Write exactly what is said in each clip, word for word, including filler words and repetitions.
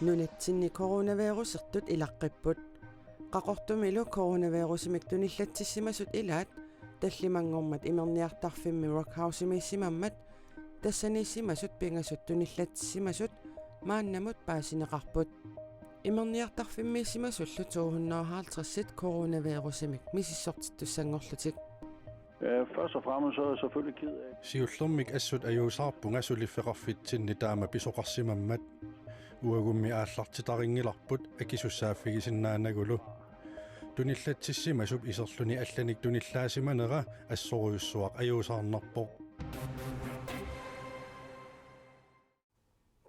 Nunatsinni coronavirusertut ilaqqipput. Qaqortumilu coronavirusimik tunillatsissimasut ilaat tallimanngormat imerniartarfimmi Rock Housemiissimammat tassaniissimasut pingasut tunillatsissimasut maannamut paasineqarput. Imerniartarfimmiissimasullu to hundrede og halvtreds coronavirusimik misissortittussanngorlutik. Ja, først og fremmest så er jeg selvfølgelig ked af. Siullermik assut ajuusaarpunga suliffeqarfitsinni taama pisoqarsimammat. Uagummi aallartitarinngilarput akisussaaffigisinnaanerlu. Tunillatsissimasup iserluni allanik tunillaasimanera assorujussuaq ajuusaarnarpoq.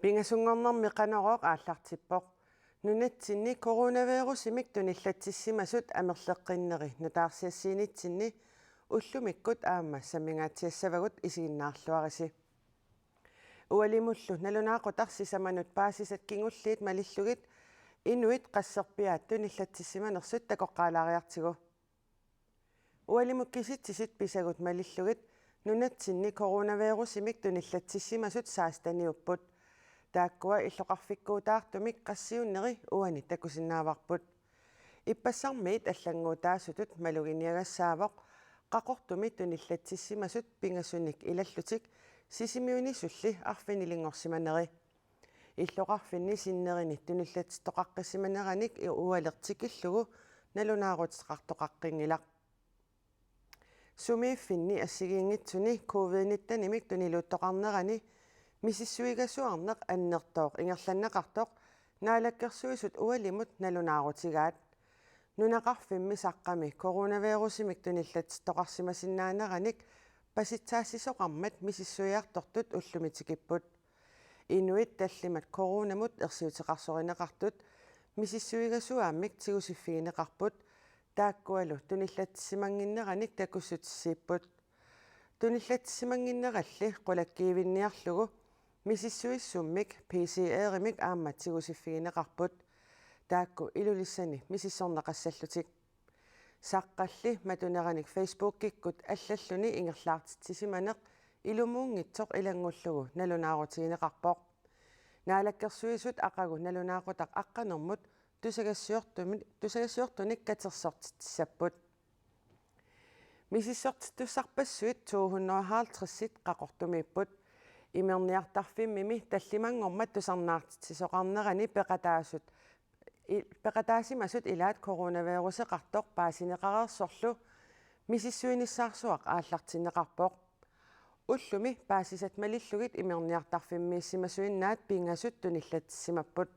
Pingasunngornermi Qanorooq aallartippoq. Nunatsinni coronavirusimik tunillatsissimasut amerleqqinneri nutaarsiassiinitsinni ullumikkut aamma sammingaatsiassavagut, isiginnaarluarisi. Ualimullu nalunaaqutaq sisamanut paasisat kingulliit malillugit inuit qasserpiaat tunillatsissimanersut takoqqaalaariartigu. Ualimut kisitsisit pisagut malillugit nunatsinni coronavirusimik tunillatsissimasut seksteniupput. Taakkua illoqarfikkuutaartumik qassiunneri uani takusinnaavarput. Ippassarmiit allannguutaasutut maluginiagassaavoq Qaqortumi tunillatsissimasut pingasunik ilallutik Sisimiunisulli arfinilinngorsimaneri. Illoqarfinni sinnerini tunillatsittoqaqqissimaneranik ualeq tikillugu nalunaaruteqartoqaqqinngilaq. Sumiiffinni assigiinngitsuni covid nittenimik tuniluuttoqarnerani misissuigasuarneq annertooq ingerlanneqartoq Naalakkersuisut ualimut nalunaarutigaat. Nunaqarfimmi saqqami coronavirusimik tunillatsittoqarsimasinnaaneranik pasitsaassisoqarmat misissuiartortut ullumi tikipput. Inuit tallimat coronamut ersiuteqarsorineqartut misissuigasuaammik tigusiffigineqarput, taakkualu tunillatsissimannginneranik takussutissiipput. Tunillatsissimannginneralli qulakkiivinniarlugu misissuissummik P C R-imik aamma tigusiffigineqarput, taakku Ilulissani misissorneqassallutik. Saqqalli matuneranik Facebookikkut allalluni ingerlaartitsisimaneq ilumuunngitsoq ilanngullugu nalunaarutigineqarpoq. Naalakkersuisut aqagu nalunaaqutaq aqqanermut tusagassiortumi-, tusagassiortunik katersortitsissapput. Misissortittussarpassuit to hundrede og halvtreds Qaqortumiipput. Imerniartarfimmimi tallimanngormat tusarnaartitsisoqarnerani peqataasut i-, peqataasimasut ilaat coronaviruseqartoq paasineqareersorlu misissuinissaarsuaq aallartinneqarpoq. Ullumi paasisat malillugit imerniartarfimmiissimasuinnaat pingasut tunillatsissimapput.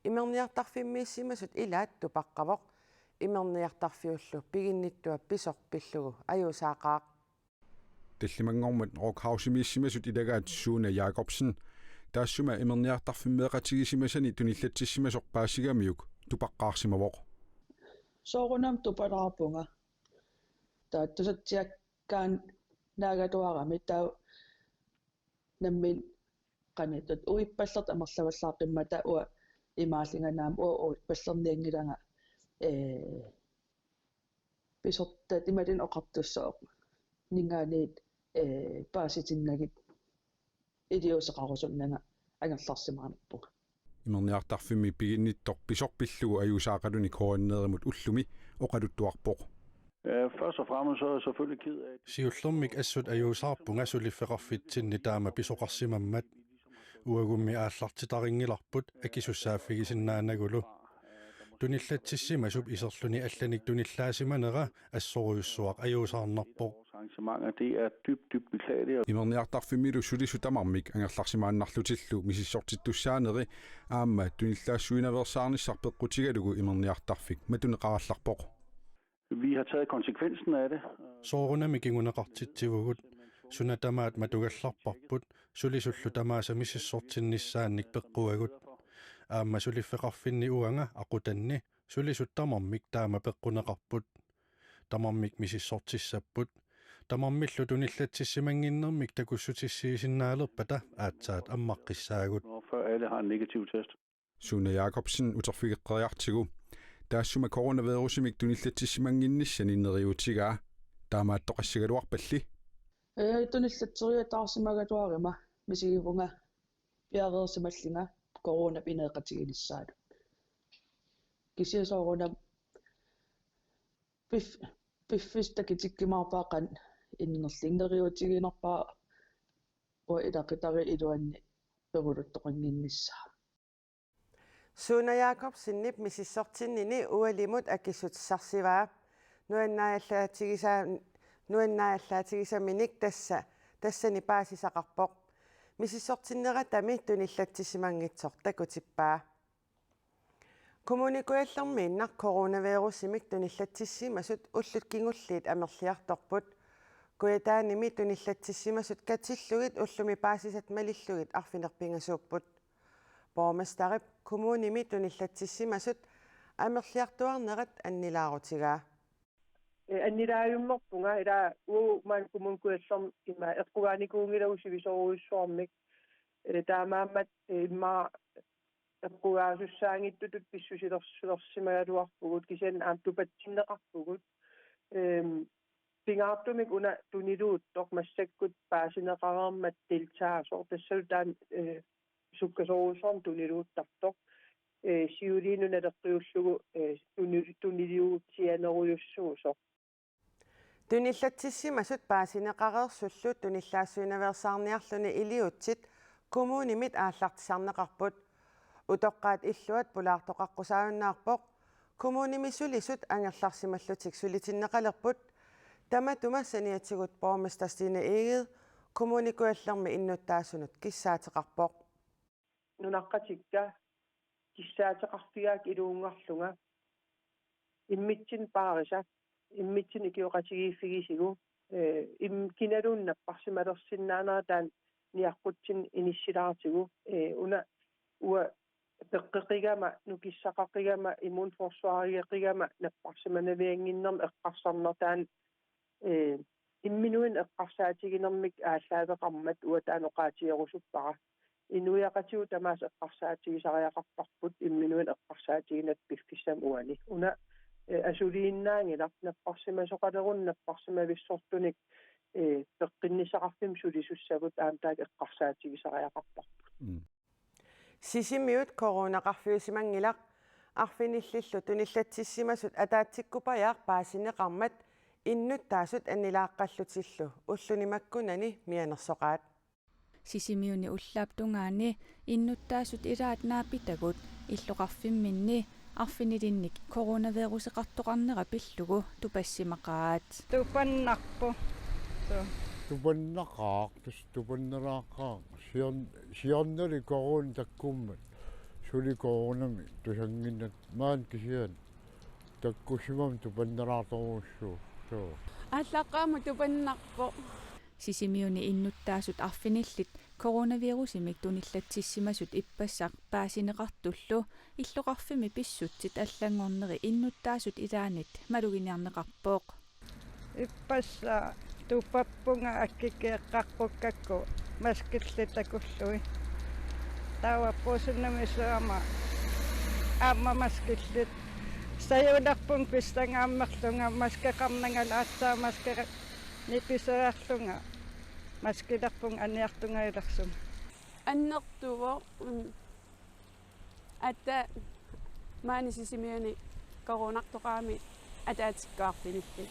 Imerniartarfimmiissimasut ilaat tupaqqavoq. Imerniartarfiullu piginnittua pisoq pillugu ajuusaaqaaq. Tallimanngormat Rock Housemiissimasut ilagaat Sune Jacobsen taassuma imerniartarfimmeeqatigisimasani tunillatsissimasoq paasigamiuk tupaqqaarsimavoq. Soorunami tupalaarpunga. Taava tusatsiakkaanni naagatuarami taava nammineq qanoq ittoq uippallertut amerlavallaaqimmata uanga imaalinganaam uanga uippallernianngilanga, ee, pisortat imaluunniit oqartussaq ningaaniit, ee, paasitinnagit iliuuseqarusunnanga angerlarsimaarnerpunga. Imerniartarfimmi piginnittoq pisoq pillugu ajuusaaqaluni K N R-imut ullumi oqaluttuarpoq. Ja, først og fremmest så er jeg selvfølgelig ked af. Siullermik assut ajuusaarpunga suliffeqarfitsinni taama pisoqarsimammat. Uagummi aallartitarinngilarput akisussaaffigisinnaanagulu. Tunillatsissimasup iserluni allanik tunillaasimanera assorujussuaq ajuusaarnarpoq. Arrangementer, det er dybt, dybt beklageligt. Imerniartarfimmilu sulisut tamarmik angerlarsimaannarlutillu misissortittussaaneri aamma tunillaassuinaveersaarnissaq peqqutigalugu imerniartarfik matuneqarallarpoq. Vi har taget konsekvensen af det. Soorunami kinguneqartitsivugut, suna tamaat matugallarparput, sulisullu tamaasa misissortinnissaannik peqquagut. Aamma suliffeqarfinni uanga aqutanni sulisut tamarmik taama peqquneqarput. Tamarmik misissortissapput. Tamarmillu tunillatsissimannginnermik takussutissiisinnaalerpata aatsaat ammaqqissaagut. Før alle har en negativ test. Sune Jacobsen uterfigeqqeriartigu taassuma coronavirusimik tunillatsissimannginnissani neriuutigaa. Taamaattoqassagaluarpalli. Ee, tunillatseriataarsimagaluaruma misigivunga piareersimallunga coronap ineeqatiginissaanut. Kisianni soorunami pif-, piffissaq takutikkumaarpara qanoq innerlunneq neriuutiginerpara uanga ilaqutariit iluanni peruluttoqannginnissaa. Suna Jakobsenip misissortinnini ualimut akissutissarsivaa. Nuannaajallaatigisaa-, nuannaajallaatigisaminik tassa, tassani paasisaqarpoq. Misissortinneratami tunillatsissimanngitsoq takutippaa. Kommune Kujallermiinnaq coronavirusimik tunillatsissimasut ullut kingulliit amerliartorput. Kujataanimi tunillatsissimasut katillugit ullumi paasisat malillugit arfineq-pingasuupput. Borgmesterip kommunimi tunillatsissimasut amerliartuarnerat annilaarutigaa. Ee, annilaajummerpunga ila uagut maani Kommune Kujallermi ima eqqugaanikuunngilagut sivisoorujussuarmik. Ee, taamaammat, ee, immaqa eqqugaasussaanngitsutut pissusilersulersimagaluarpugut kisianni aamma tupatsinneqarpugut. Eem, pingaartumik una tuniluuttoq massakkut paasineqareermat deltaasoq tassalu taanna, ee, sukkasoorujussuarmik tuniluuttartoq. Ee, siuliinut naleqqiullugu, ee, tuni-, tuniluutsianerujussuusoq. Tunillatsissimasut paasineqareersullu tunillaassuinaveersaarniarluni iliuutsit kommunimit aallartisarneqarput. Utoqqaat illuat pulaartoqaqqusaajunnaarpoq. Kommunimi sulisut angerlarsimallutik sulitinneqalerput. Tamatuma saniatigut borgmester Stine Egede Kommune Kujallermi innuttaasunut kissaateqarpoq. Nunaqqatikka kissaateqarfigaakka iluunngarlunga immitsinnut paarisa, immitsinnut ikioqatigiiffigisigu, ee, im-, kinaluunniit napparsimalersinnaanera taanna niaqqutsinnut inissilaartigu, ee, una uanga peqqeqigama, nukissaqaqigama, immunforsvareqigama napparsimanaviannginnermik eqqarsarneq taanna, ee, imminut eqqarsaatiginermik aallaaveqarmat uanga taanna oqaatigerusuppara. Inuiaqatigut tamaasa eqqarsaatigisariaqarparput imminut eqqarsaatigineq piffissami uani. Una, ee, asuliinnaanngilaq napparsimasoqaleruni napparsimavissortunik, ee, peqqinnissaqarfimmik sulisussagut aamma taakku eqqarsaatigisariaqarparput. Mm. Sisimiut coronaqarfiusimanngilaq. Arfinillillu tunillatsissimasut ataatsikkupajaaq paasineqarmat innuttaasut annilaaqqallutillu ulluni makkunani mianersoqaat. Sisimiuni ullaap tungaani innuttaasut ilaat naapitagut illoqarfimminni arfinilinnik coronaviruseqartoqarnera pillugu tupassimaqaat. Tupannarpoq. Suu. Tupannaqaaq, tassa tupannaraaqqaaq. Siorn-, siornali corona takkummat. Suli coronami tusannginnatta maani kisianni takkussimammat tupannaraartorujussuuvoq. Suu. Aallaqqaammut tupannarpoq. Sisimiuni innuttaasut arfinillit coronavirusimik tunillatsissimasut ippassaq paasineqartullu illoqarfimmi pissutsit allanngorneri innuttaasut ilaannit maluginiarneqarpoq. Ippassaq tupappunga akikki eqqaqqukkakku maskillit takullugit. Taava puussinnummi sugama aamma maskillit. Sajuulerpunga pissangaammerlunga maskeqarnanga aatsaat maskeqa- nipiseriarlunga maskilerpunga anniartungajulersunga. Annertuvoq, mm, aatsaat maani Sisimiuni coronartoqarami ataatsikkut arfinillit.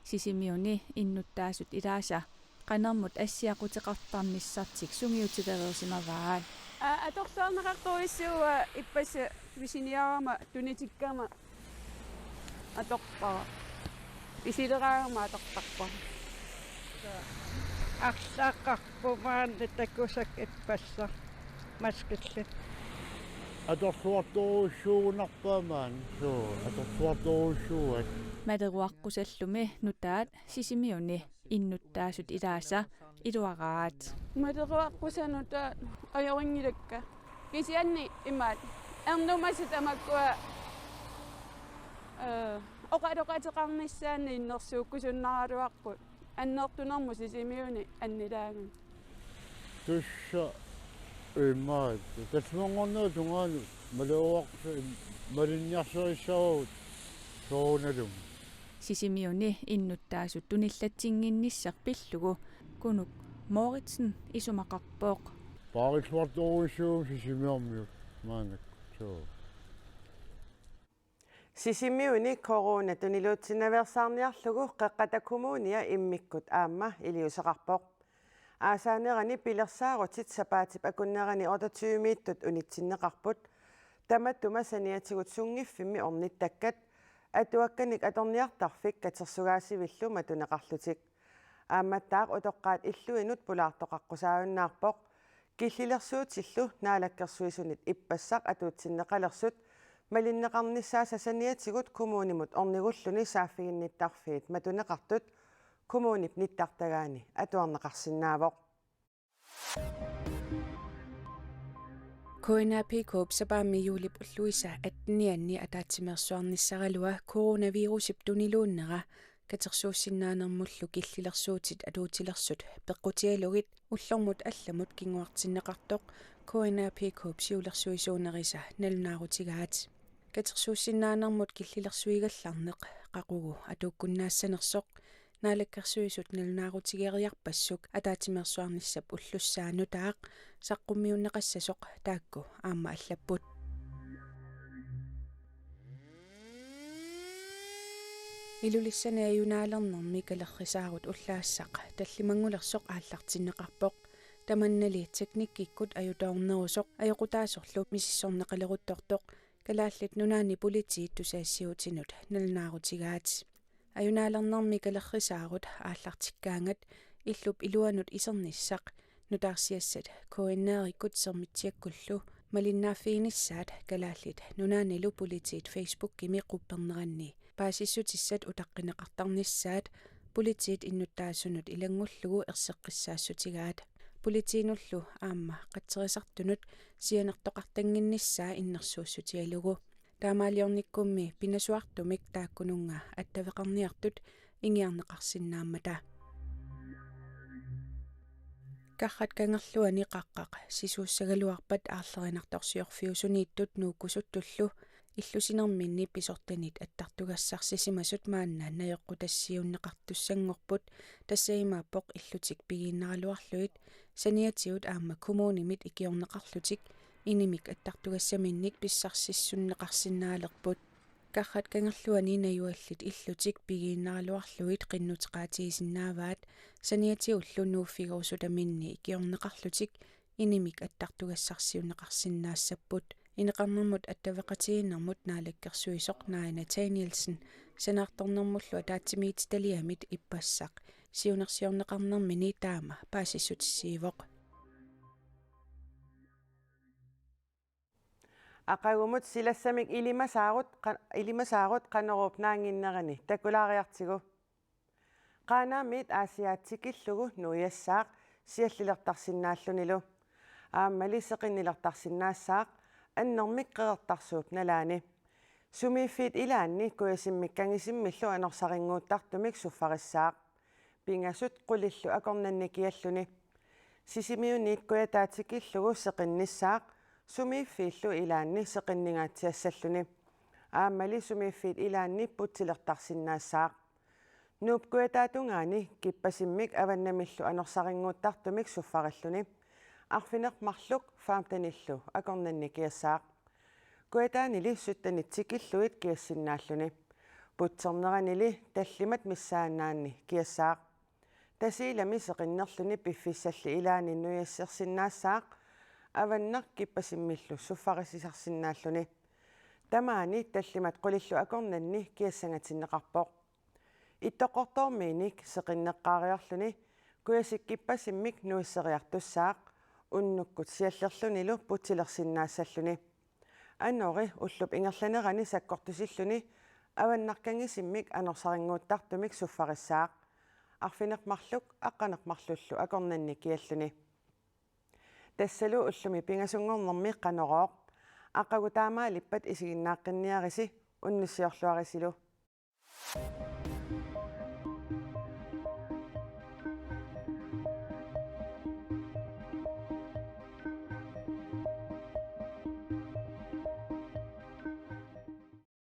Sisimiuni innuttaasut ilaasa qanermut assiaquteqartarnissartik sungiutilereersimavaat. Aa, atorluarneqartorujussuuvoq ippassaq pisiniarama tunitikkama atorpara. Pisileraangama atortarpara. Arlaqqarpoq maani takusakka ippassaq maskillit. Atorluartorujussuugunarpaa maani, suu, atorluartorujussuuat. Maleruaqqusallumi nutaat Sisimiuni innuttaasut ilaasa iluaraat. Maleruaqqusaat nutaat ajorinngilakka. Kisianni imaat ernumasut tamakkua, ee, oqaloqateqarnissaannik innersuukkusunnaraluarput annertunermut Sisimiuni annilaanganni. Tassa imaat, tallimanngornerata tungaanut maleruaqqusaat malinniarsarissavarput soorunalumi. Sisimiuni innuttaasut tunillatsinnginnissaq pillugu Kunuk Moritzen isumaqarpoq. Paarilluartorujussuuvoq Sisimiormiut maannakkut. Suu. Sisimiuni corona tuniluutsinnaveersaarniarlugu Qeqqata Kommunia immikkut aamma iliuuseqarpoq. Aasaanerani pilersaarutit sapaatip akunnerani otteogtyvemiittut unitsinneqarput. Tamatuma saniatigut sunngiffimmi ornittakkat atuakkanik atorniartarfik katersugaasivillu matuneqarlutik. Aammattaaq utoqqaat illuinut pulaartoqaqqusaajunnaarpoq. Killilersuutillu Naalakkersuisunit ippassaq atuutsinneqalersut malinneqarnissaasa saniatigut kommunimut ornigulluni saaffiginnittarfiit matuneqartut kommunip nittartagaani atuarneqarsinnaavoq. K N A P K-p sapaammi juulip ulluisa attenianni ataatsimeersuarnissaralua coronavirusip tuniluunnera katersuussinnaanermullu killilersuutit atuutilersut peqqutigalugit ullormut allamut kinguartinneqartoq K N A P K-p siulersuisuunerisa nalunaarutigaat. Katersuussinnaanermut killilersuigallarneq qaqugu atuukkunnaassanersoq Naalakkersuisut nalunaarutigeriarpassuk ataatsimeersuarnissap ullussaa nutaaq saqqummiunneqassasoq taakku aamma allapput. Ilulissani ajunaalernermi kalerrisaarut ullaassaq tallimanngulersoq aallartinneqarpoq. Tamannali teknikkikkut ajutoornerusoq ajoqutaasorlu misissorneqaleruttortoq Kalaallit Nunaanni Politiit tusagassiuutinut nalunaarutigaat. Ajunaalernermi kalerrisaarut aallartikkaangat illup iluanut isernissaq nutaarsiassat K N R-ikkut Sermitsiakkullu malinnaaffiginissaat Kalaallit Nunaannilu Politiit Facebookimi qupperneranni paasissutissat utaqqineqartarnissaat politiit innuttaasunut ilanngullugu erseqqissaassutigaat. Politiinullu aamma qatserisartunut sianertoqartannginnissaa innersuussutigalugu. Taamaaliornikkummi pinasuartumik taakkununnga attaveqarniartut ingiarneqarsinnaammata. Karrat Kangerluani qaqqaq sisuussagaluarpat aarlerinartorsiorfiusuniittut nuukkusuttullu illusinerminni pisortanit attartugassarsisimasut maanna najoqqutassiuunneqartussanngorput, tassa imaappoq illutik pigiinnaraluarlugit saniatigut aamma kommunimit ikiorneqarlutik inimik attartugassaminnik pissarsissunneqarsinnaalerput. Karrat Kangerluani najugallit illutik pigiinnaraluarlugit qinnuteqaatigisinnaavaat saniatigullu nuuffigerusutaminni ikiorneqarlutik inimik attartugassarsiunneqarsinnaassapput. Ineqarnermut attaveqatigiinnermut naalakkersuisoq Naaja Nathanielsen sanaartornermullu ataatsimiititaliamit ippassaq siunersiorneqarnermini taama paasissutissiivoq. Aqagumut silassamik ilimasaarut qa-, ilimasaarut Qanoruup naannginnerani takulaariartigu. Qaanaamiit Aasiaat tikillugu nuiassaaq siallilertarsinnaallunilu. Aammali seqinnilertarsinnaassaaq annermik Qeqertarsuup nalaani. Sumiiffiit ilaanni kujasimmik kangisimmillu anorsarinnguuttartumik suffarissaaq. Pingasut qulillu akornanni kialluni. Sisimiuniit Kujataa tikillugu seqinnissaaq sumiiffiillu ilaanni seqinningaatsiassalluni. Aammali sumiiffiit ilaanni putsilertarsinnaassaaq. Nuup Kujataatungaani kippasimmik avannamillu anorsarinnguuttartumik suffarilluni. Arfineq-marluk femtenillu akornanni kiassaaq. Kujataanili syttenit tikillugit kiassinnaalluni. Putserneranili tallimat missaannaanni kiassaaq. Tasiilami seqinnerluni piffissalli ilaanni nuiassersinnaassaaq, avannaq kippasimmillu suffarissisarsinnaalluni. Tamaani tallimat qulillu akornanni kiassangatinneqarpoq. Ittoqqortoormiinik seqinneqqaariarluni kujasik kippasimmik nuisseriartussaaq, unnukkut siallerlunilu putsilersinnaassalluni. Anori ullup ingerlanerani sakkortusilluni avannarkangisimmik anorsarinnguuttartumik suffarissaaq. Arfineq-marluk aqqaneq-marlullu akornanni kialluni. Tassalu ullumi pingasunngornermi Qanorooq. Aqagu taamaalippat isiginnaaqqinniarisi, unnussiorluarisilu.